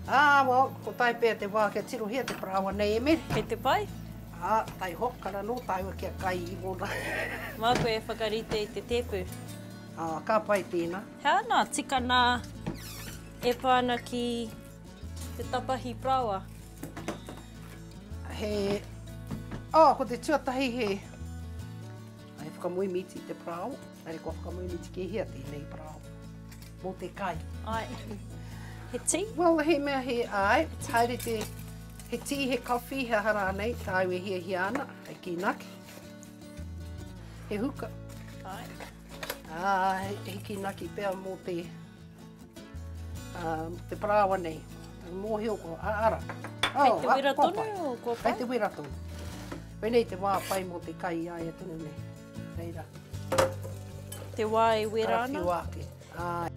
Ā, well, ko tae pea te wā kia tirohia te parāoa nei e Mere. Kei te pai? Ā, taihoa, kara nō tāua kia kai i wōna. Māku e whakarite i te tēpu. Ā, ka pai tēnā. He aha nā tikana e pā ana ki te tapahi parāoa? He, oh, ko te tuatahi he, he whakamoemiti te parāoa. Engari kua whakamoemiti kēhia tēnei parāoa. Mō te kai. Ai. He tī? Well, he mea he, ai, haere te, he tī, he coffee, he aha rānei, tāu e hiahia ana, hei kīnaki. He huka. Ai. Ā, he, he kīnaki pea mō te, ā, te parāoa nei. Mōhio ko, a, ara. Oh, Kei te wera tonu o kua pai? Kei te wera tonu. Koinei te wā pai mō te kai i a ia tonu nei. Reira. Te wā e wera ana? Karawhiua ake. Āe.